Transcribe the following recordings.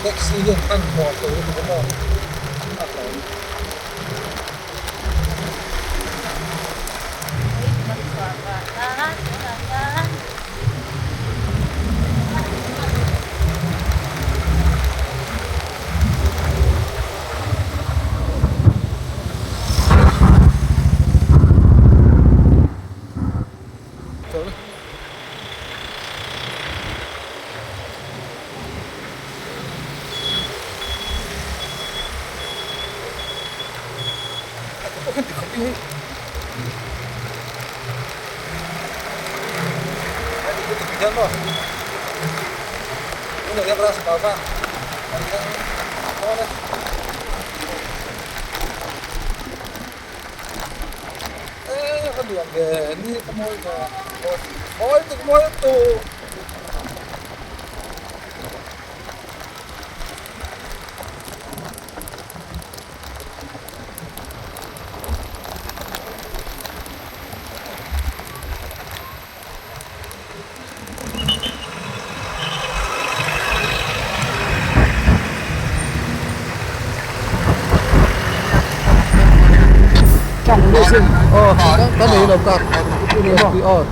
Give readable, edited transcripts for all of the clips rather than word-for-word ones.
Taxi hian hmanhmawh thei lutuk a maw a hlawm. Ka nei lo ka aw.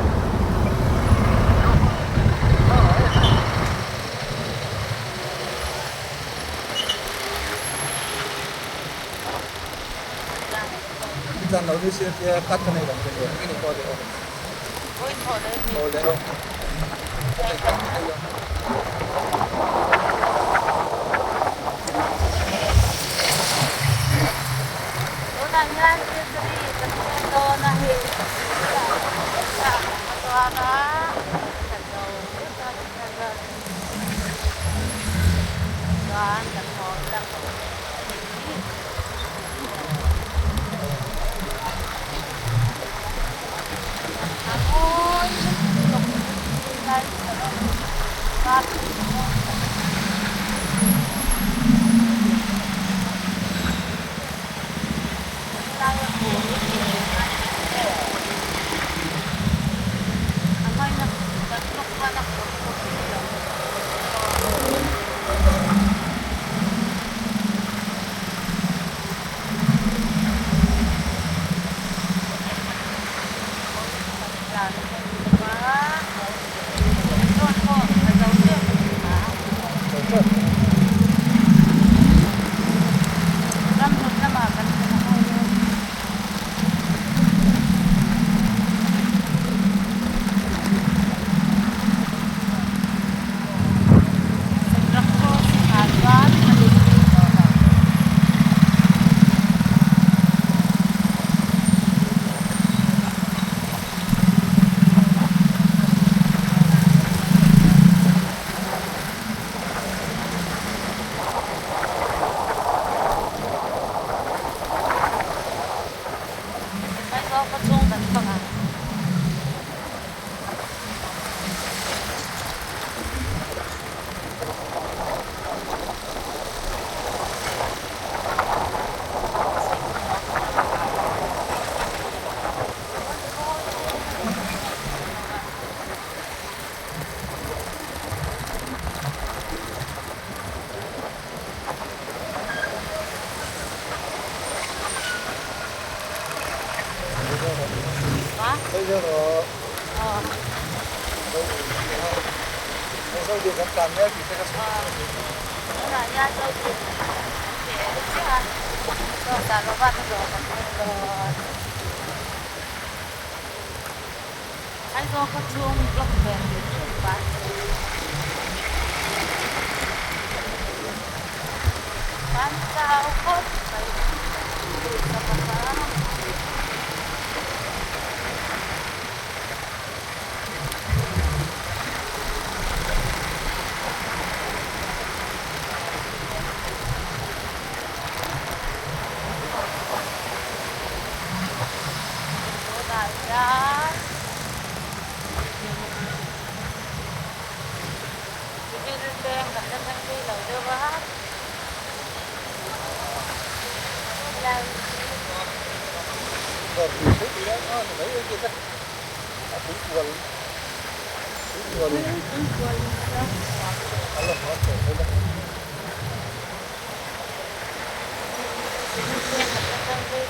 Tlan lo ni se tia cut ka nei lo che ni pawh le aw. Aw le aw.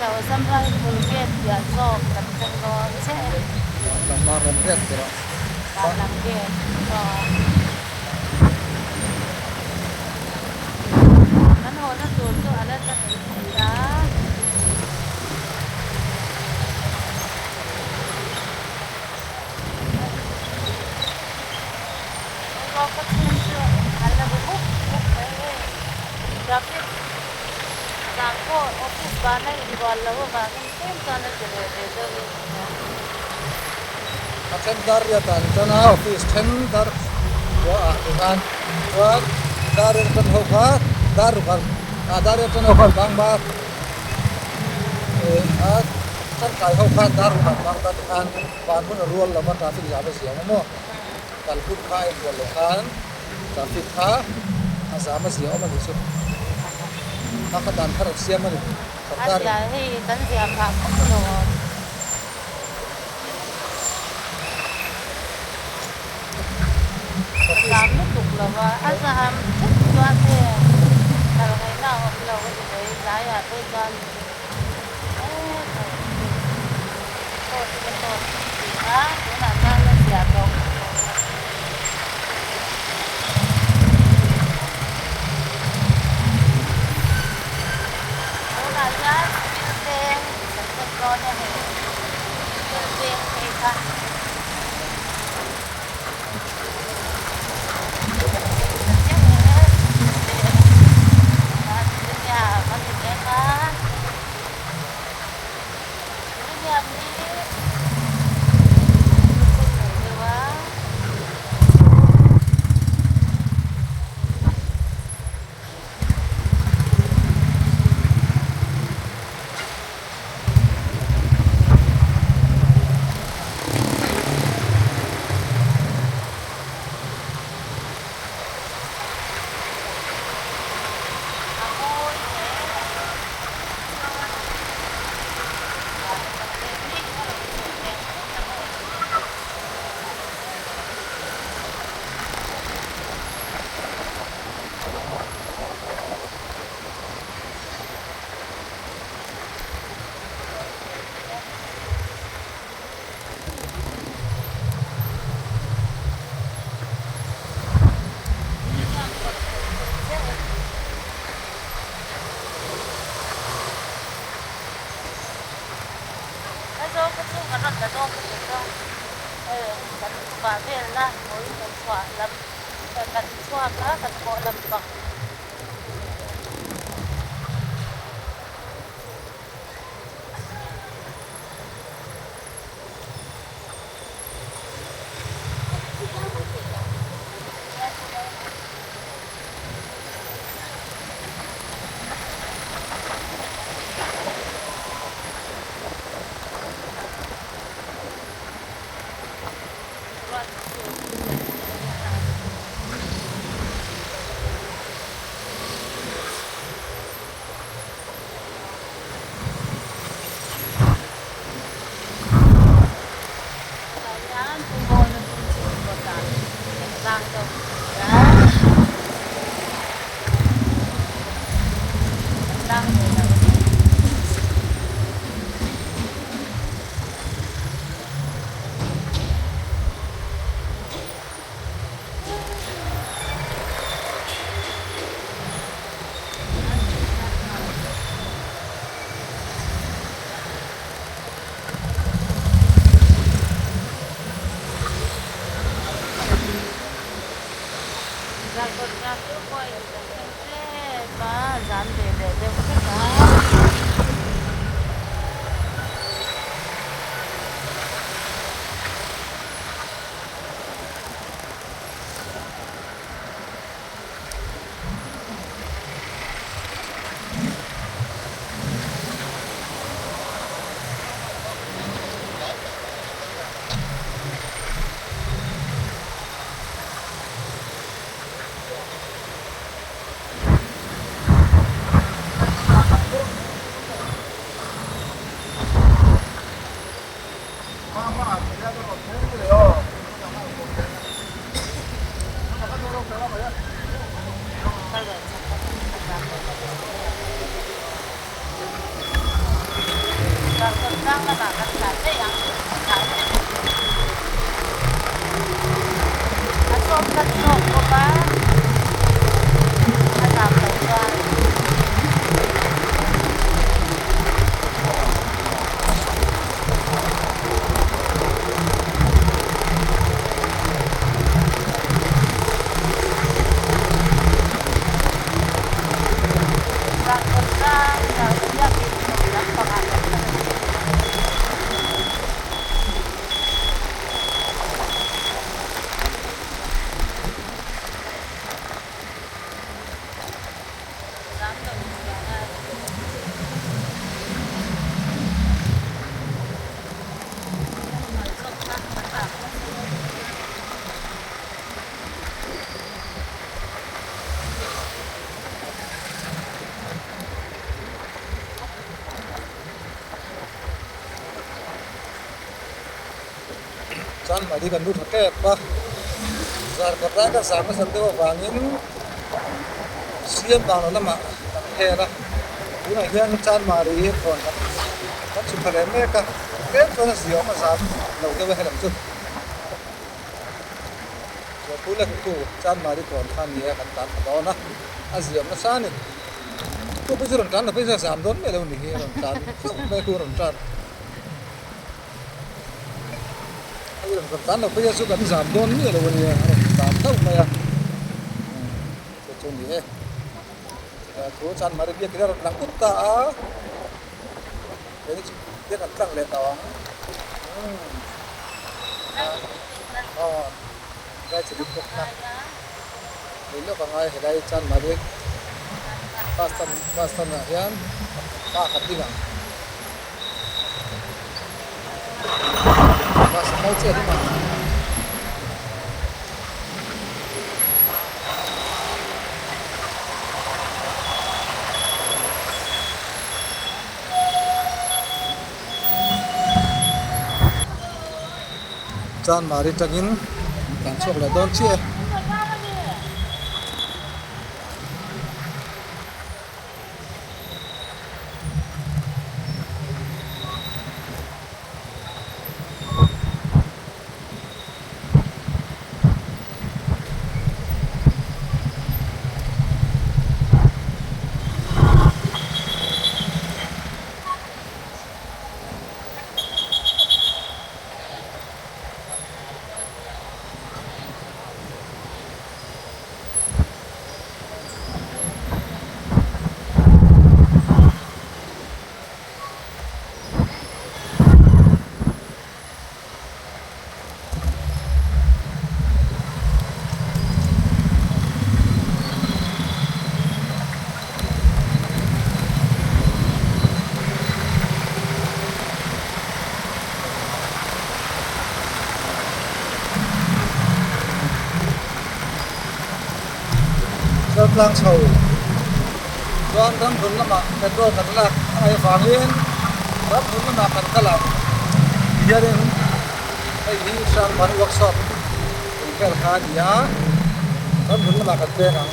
lo, Samraipur gate piah zawk kan thleng dawn chiah e. Vanlam ram gate ber a. Vanlam gate aw. Kan hawhna tur chu a la tla thei si a. Ruah khaw chhung chu an la ri mup mup mai hei. Traffic zan pawh office ban a inrual loh avangin tlem chuan a ti reh ve deuh in ka hria. A then dar riat ah an tan a, office then dar ruah ah ti khan chuan dar riat tan ho kha dar ruk ah dar riat tan ho kha an bang ba a tangkai ho khan dar ruk ah an bang ta ti khan van hun a rual lova traffic zam a ziang a maw. Kal hun kha a inrual loh khan traffic kha a zam a zia awm a nih chu. A kha dan kha rawn siam a ni. A zia hei kan zia phah khawp alawm. A zam lutuk lo a, a zam thut chuan he kal ngaihna a awm lo a ni mai. Tlaiah phei chuan e tawt chu ka tawt ti a, tunah chuan a zia tawh khawp lo a. Tunah hian civil veng kan thleng dawn a hei, civil veng phei kha. Chanmari kan lut tha tep a, Zarkawt lai kan zam nasat deuh avangin siam banglo lamah kan her a, tunah hian Chanmari hi kawn kan kan chhuk tha leh mek a, tlem chuan a ziaawm a zam lo deuh a helam chu. Chuan tuna hmutu Chanmari kawn kha nia kan tan tha dawn a, a ziaawm nasa a ni. Chu pawh chu rawn tan lo phei chuan a zam dawn miah lo ni hi a rawn tan hlauh mai a chu a rawn tan. Hei rawn tan lo phei chu kan zam dawn miah lo a nia a rawn tan hlauh mai a chu chu a ni e thu Chanmari biak in a rawn lang ut ta a kei chu biak an tlang leh tawh ang aw lai chi dik bawk na lei lawk a ngai helai Chanmari bus stand bus stand ah hian car khat ding ang. Bus a kal chiah hlawm a. Chanmari tangin kan chhuak leh dawn chiah e. Tlang chho chuan ramhlun lamah petrol kan lak a ngaih avangin ramhlun lamah kan kal ang tihianin hei hi Hrangban workshop tih vel kha a ni a ramhlun lamah kan peng ang.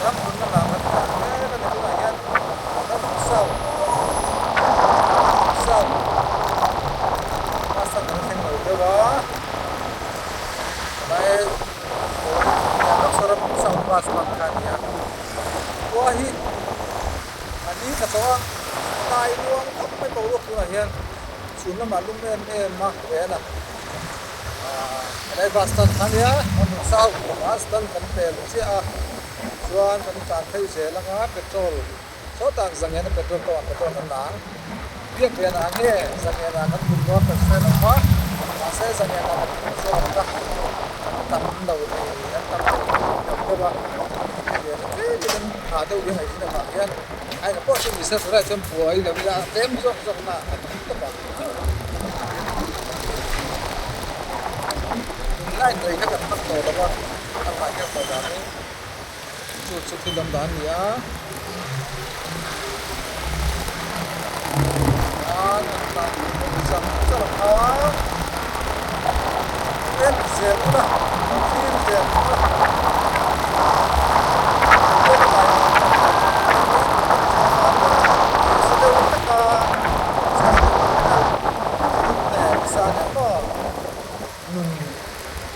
Ram hmun lamah kan tlan mek a ni tunah hian ram hmun sau sau bus a kan thleng lo deuh a helai ram hmun sau bus hman kha a ni a khua hi a ni tha tawh a tlai luang khawp mai boruak tunah hian chhun lamah lum em em a rel a. Helai bus stand kha nia a hmun sau bus stand kan pel chiah a chuan kan tlan phei zel anga petrol sawtah zangen a petrol pump ah petrol kan la ang biak lian ah nge zangen ah kan tum dawn kan hre lo va mahse zangen ah kan tum zawk ang a. tam lo thei an tam lo deuh a hetiang tlemin an tha deuh hi ngaih thin avang hian a engah pawh chu nise tunah chuan buai lo ila a tlem zawk zawk na a tam tawp a tunlai rei kha kan hmang tawh lo a a mah hian tawh danin chu chu thil dang dan a ni a an tan char char a en zel ula thlir zel ula Nun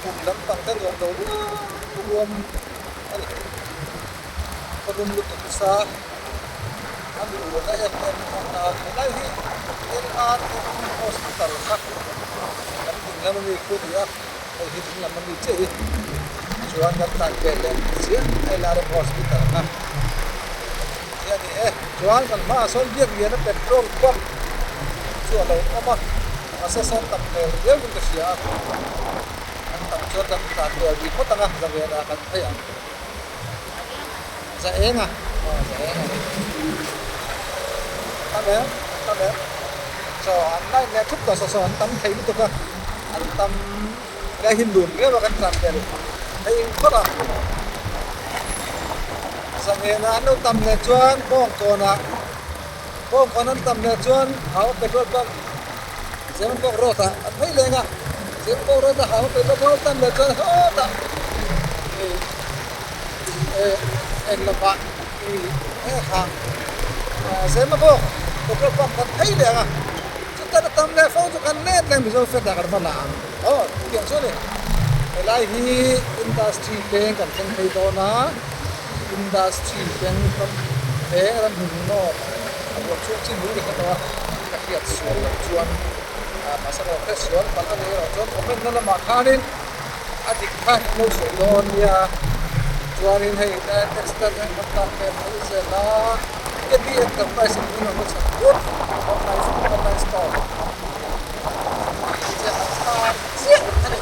kum lampang te nuam lo ruam ruam a ni. Ka lum lutuk nasa a mi urna em em a a helai hi LRM Hospital kha kan ding lam ami khu ni a, hei hi ding lam ami chiah hi chuan kan tan ve leh chiah LRM Hospital kha hi a ni e. Chuan kan hmaah sawn biak liana petrol pump chu a lo awm a. Mahse sawn tam hmel riau in ka hria a, an tam chuan kan tlan hmel rih phawt ang a, Zaven ah kan phei ang. Za eng a, aw za eng a ni. An tam em, an tam em. Chaw an line leh thup tawh saw saw an tam thei lutuk a, an tam ka him dun riau a kan tlan hmel phei phawt a. Zaven ah an lo tam leh chuan bawngkawn ah. Bawngkawn an tam leh chuan hau petrol pump Zembawk road ah an phei leng a, Zembawk road a hau petrol pump an tam leh chuan hawtah ih eng lamah ih heng hang Zembawk petrol pump kan phei leng a, chutan a tam leh fo chu kan let leng Mizo fat ah kan va la ang aw chutiang chu a ni. Helai hi industry peng kan thleng phei dawn a. Industry peng ram he ram hmun nawm a huam chhung chin ru ka tawh a, ka hriat sual loh chuan mahse ka lo hre sual palh a ni erawh chuan comment na lamah khanin a dik kha kan lo sawi dawn nia chuanin hei textile te kan tan ve mai zel a KB Enterprise ang in awm a chhan put online online store chiah an tan chiah a ni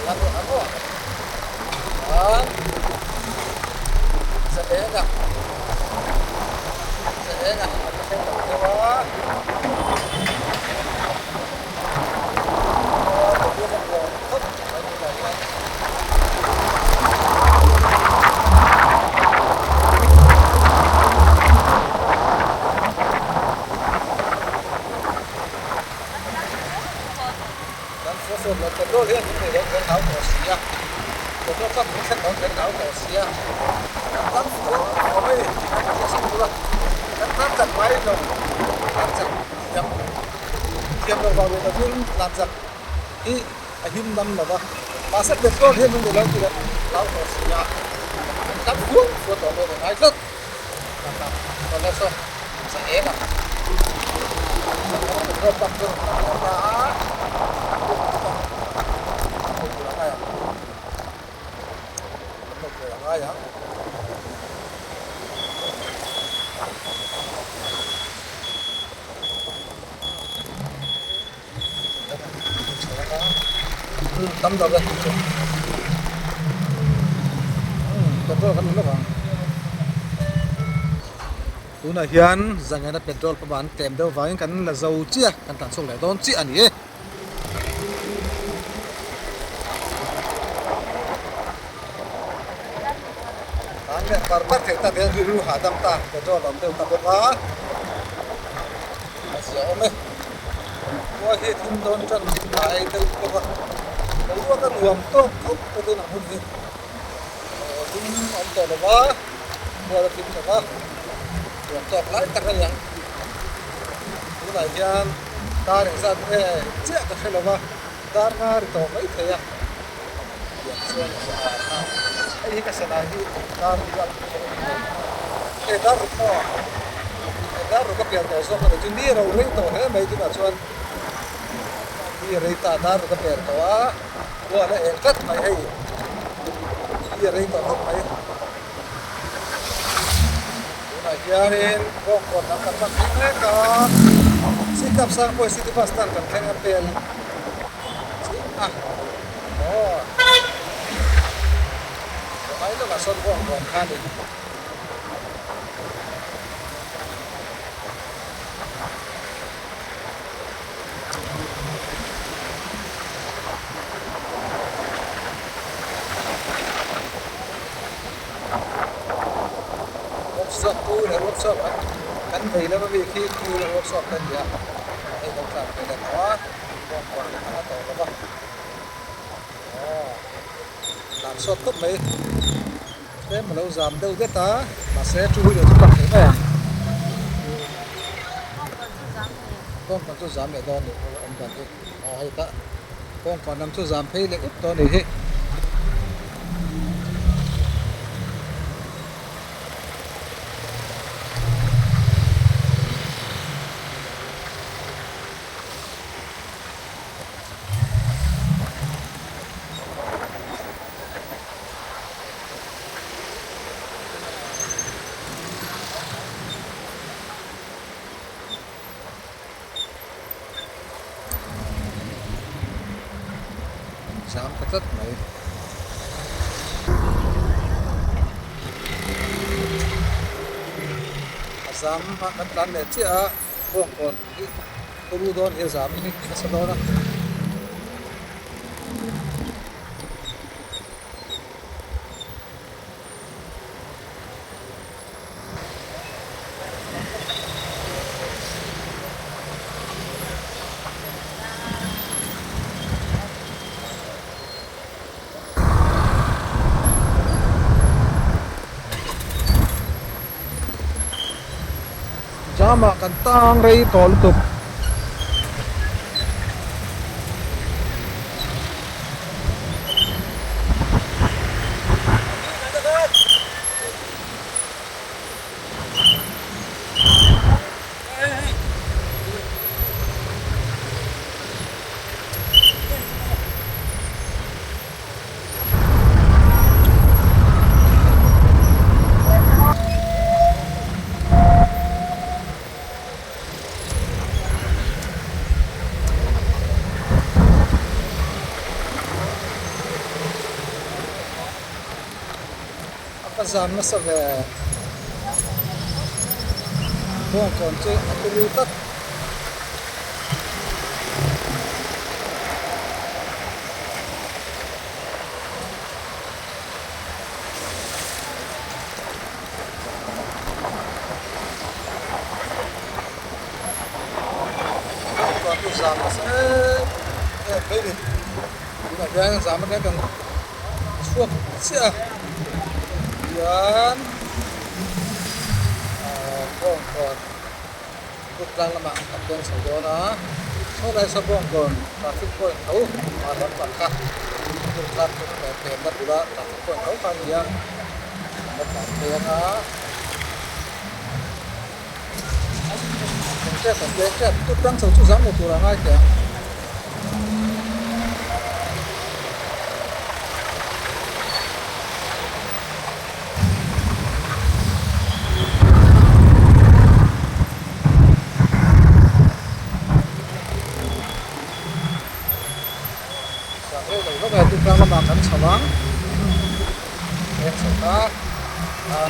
an ruah an. Zalenga Zalenga a la thleng lo deuh a aw boruak a nuam khawp mai tunah hian. Kan fawfawm lo petrol hian min nei lo kher hau tawh si a, petrol pump min thlen lo kher hau tawh si a, kan tam fur fur mai kan tih a tura kan tan chak mai lo tan chak thiam thiam lo vang leh lovin tan chak hi a him dam lo va, mahse petrol hian min nei lo tih hlau tawh si a, kan tam fur fur tawh mai a ni ngai tlat. Tam deuh e chu petrol kan lawk ang tunah hian zangaina petrol pump ah an tlem deuh vangin kan la zo chiah kan tlan chhuak leh dawn chiah a ni e. An leh par par thei tak hian rilru hahdam ta petrol awm deuh ta bawk a a zia awm e. Khua hi thim dawn tan hnai deuh bawk a, boruak a nuam tawk khawp pawhin a hmun hi lum awm tawh lo va, khua la thim lo va, nuam tawk lai tak a ni ang. Tunah hian dar engzat nge chiah ka hre lo va, dar nga ri tawh mai thei a, tiang chuan hei hi ka sana hi dar rual hei dar ruk maw hei dar ruk a pian tawh zawk a ni chu ni ro rei tawh hle mai tunah chuan ni rei ta dar ruk a per tawh a khua la eng tlat mai hei ni rei tawh khawp mai tunah hianin bawngkawn lam kan pan thleng mek a sikap sang pawh city bus stand kan thleng a pel chiah a. Aw. Hmai lawkah sawn bawngkawn kha a ni. Workshop pu leh workshop kan vei lama mi khi pu leh workshop te an ni a, hei lo tlan ve leh tawh a, bawngkawn leh a la tawh lo va, aw tlan sawt khawp mai. Tlem a lo zam deuh det a, mahse two wheeler chu park theih mai ang. Kawngkawn chu zam leh dawn a ni awm dan hi aw hei tah kawngkawn lam chu zam phei leh ut tawh a nih hi. Zam ta tlat mai. A zam a kan tlan leh chiah a bawngkawn hi turu dawn hi a zam hi nasa dawn a. Jam ah kan tang rei tawh lutuk. A va zam nasa ve. Bawngkawn chu a turu tlat. Zam nasa em em mai a ni tunah hian zam atang kan chhuak chiah a tihian ahh bawngkawn group tlang lamah kan peng chho dawn a saw lai saw bawngkawn traffic point tho a lam pang kha group tlang pemna bula traffic point tho kha a ni a kan la tlan phei ang a. Tlang chho chu zam lo tur a ngai teh ang. Zam reuh lo vek a tlang lamah kan chho ang. Eng chho ta a.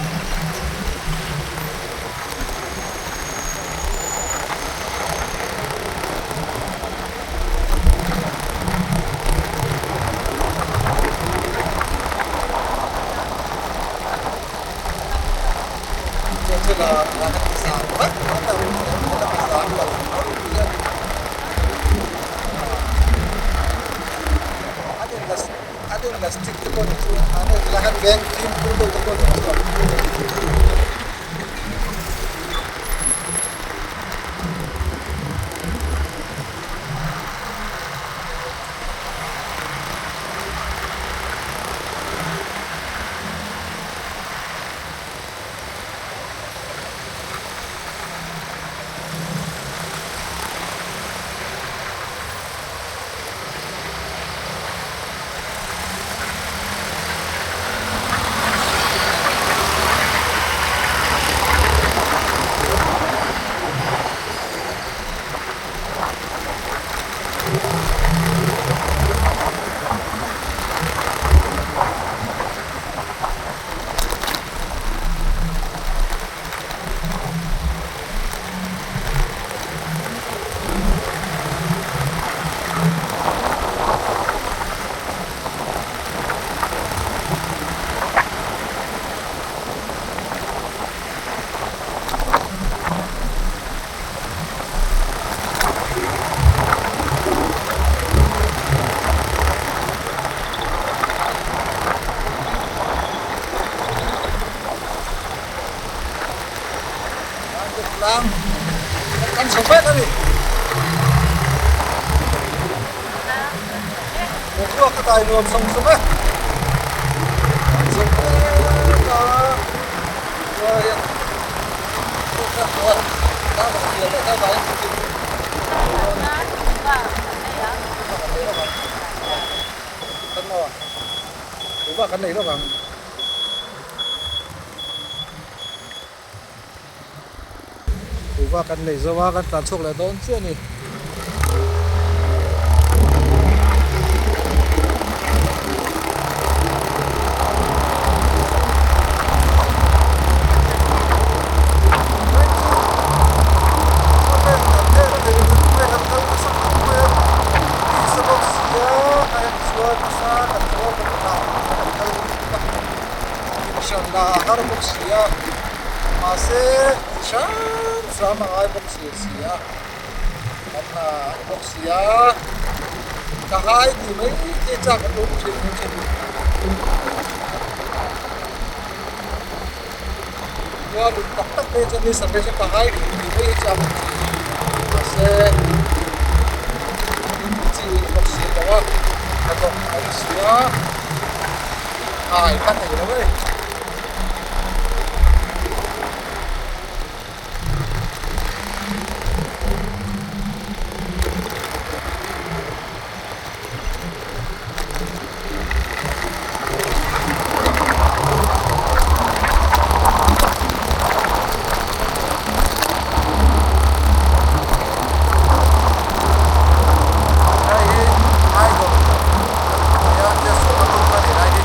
Tlang kan chho mek a ni. Boruak a dai nuam sawng sawng e. Kan chho mek a, chuan Kan nei lovang. Kuhva kan nei zo a, kan tlan chhuak leh dawn chiah a ni. Mahse hram hram a ngai bawk si si a kan hna a ni bawk si a ka hai tih mai te chak a tum thin thin khua lun tak tak te chuan ni sarve chu ka hai tih mai hi chak a tum thin mahse chi a ni bawk si lo a hnathawk a ni si a hai kha thei lo e. Hei hi idol nia test a tum a ni lai hi.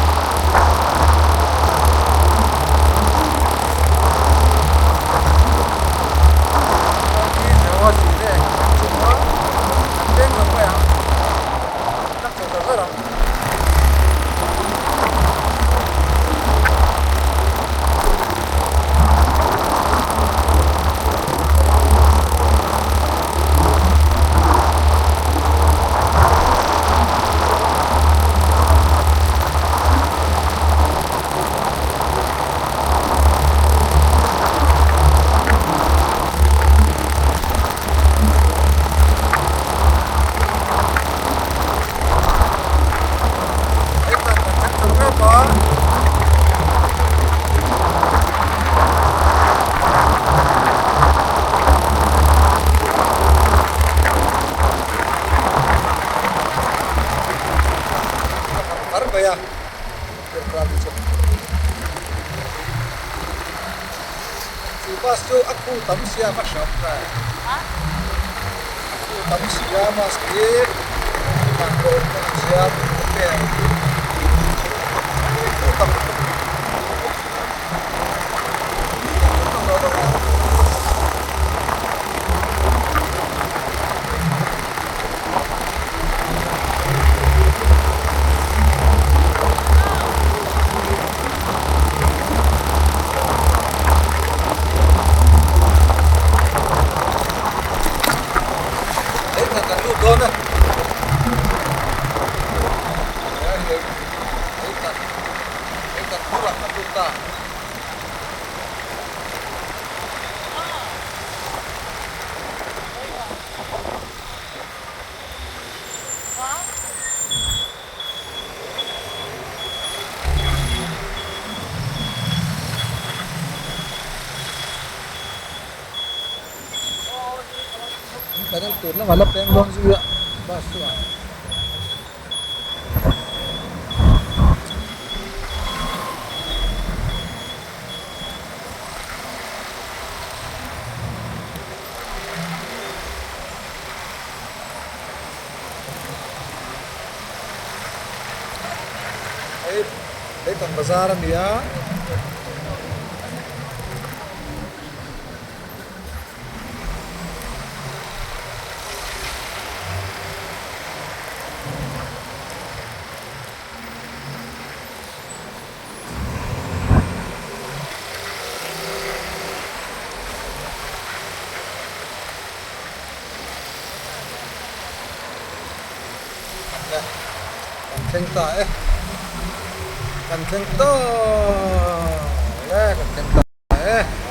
Chu bus chu a khu tam sia ka hriat ta a khu tam sia bus hi kan dawr tam sia vel khu tam lutuk. Hei kan lut dawn a hei kan hei kan bulah kan lut ta. Kan en tur lamah la peng dawn zui a bus chu a. Hei hei kan bazar a ni a. Kan thleng ta e kan thleng ta le kan thleng ta e.